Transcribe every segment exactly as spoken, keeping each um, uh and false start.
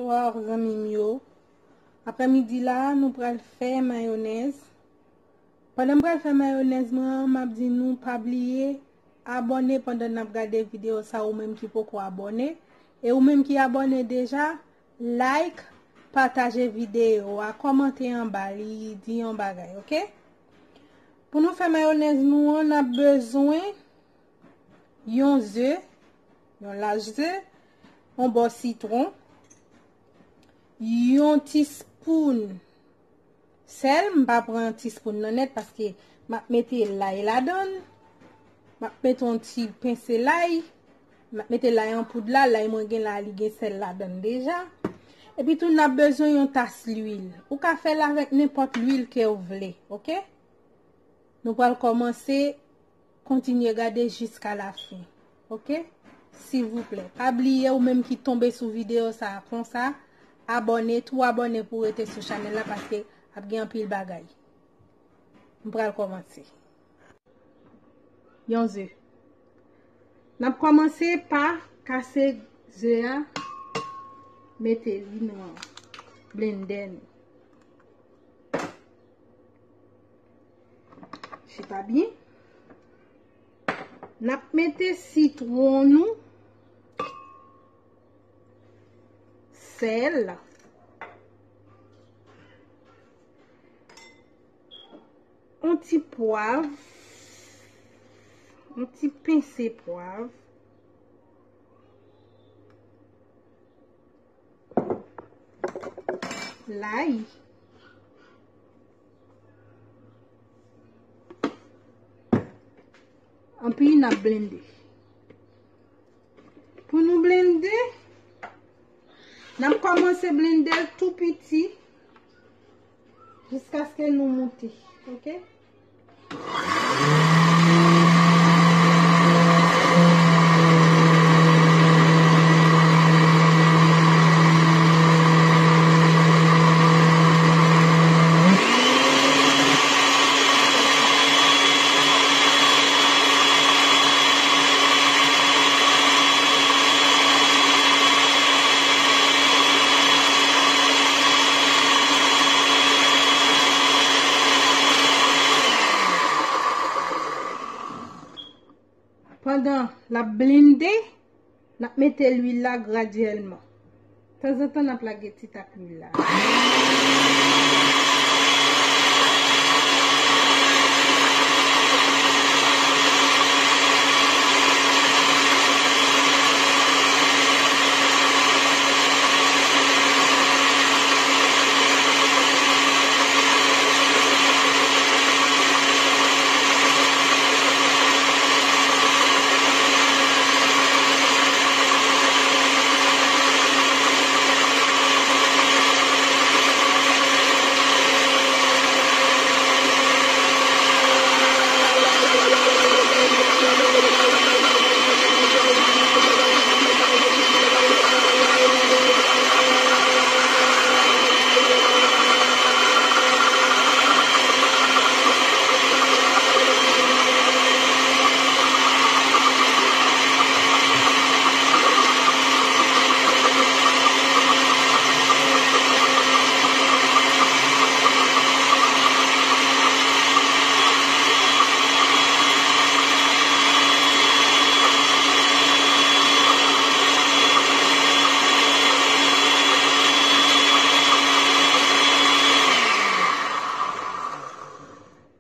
Bonsoir, zanmi m yo. Aprèmidi la, nou pral fè mayonèz. Pandan m pral fè mayonèz mwen an, m ap di nou pa bliye abòne pandan n ap gade videyo sa, ou menm ki poko abòne. E ou menm ki abòne deja, like, pataje videyo a, kòmante anba li, di yon bagay, oke? Pou nou fè mayonèz nou an, n ap bezwen yon ze, yon lach ze, yon bò sitwon, yon tispoun sèl, m pa pran tispoun nan nèt paske m ap mete lay ladan l, m ap mete yon ti pense lay, m ap mete lay an poud la, lay mwen gen la, li gen sèl ladan l deja. Epi tou, n ap bezwen yon tas lwil. Ou ka fè l avèk nenpòt lwil ke w vle, oke? Nou pral kòmanse, kontinye gade jiska la fen, oke? Silvouplè, pa bliye ou menm ki tonbe sou videyo sa a konsa, abòne, tou abòne pou w rete sou chanèl la paske ap gen anpil bagay. M pral kòmanse. Yon ze. N ap kòmanse pa kase ze a, mete li nan blendè nou. Chita byen. N ap mete sitwon nou, sèl, yon ti pwav, yon ti pense pwav, lay, anpi n ap blende. Pou nou blende, n ap kòmanse blende l tou piti jiskaske nou moute, oke? Pandan l ap blende, n ap mete lwil la gradyèlman. Tanzantan, n ap lage ti tak lwil la.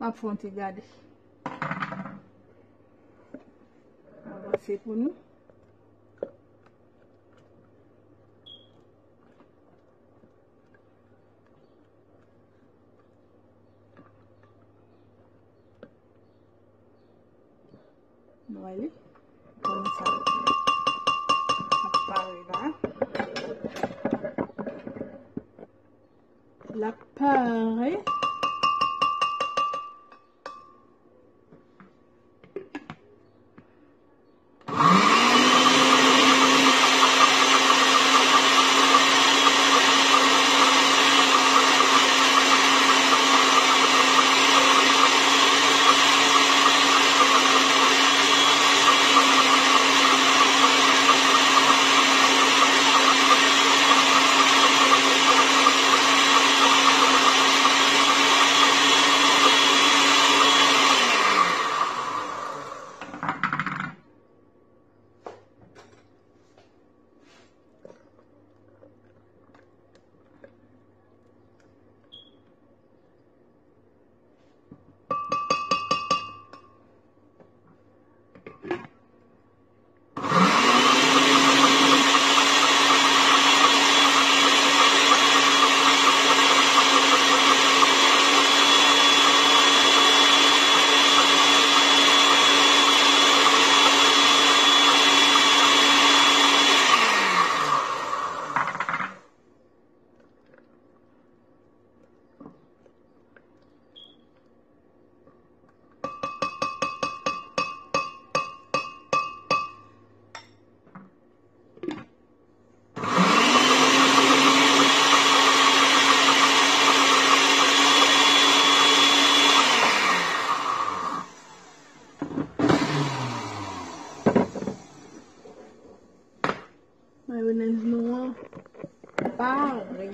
M ap fè yon ti gade. Avanse pou nou. Nou wè li? Kòman sa ap pare la. L ap pare. Pare.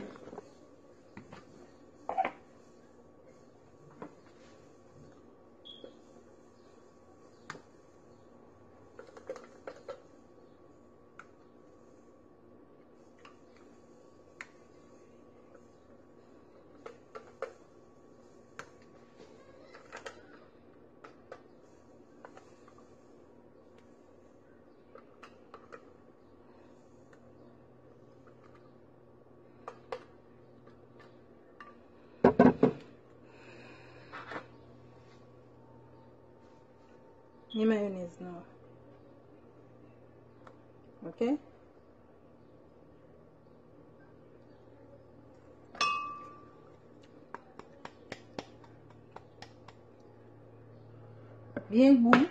Ni mayonèz non. Ok? Byen gou.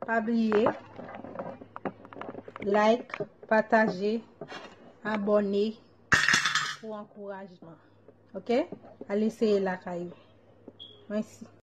Pa bliye, like, pataje, abòne pou ankourajman. Ok? Al eseye lakay ou. Mèsi.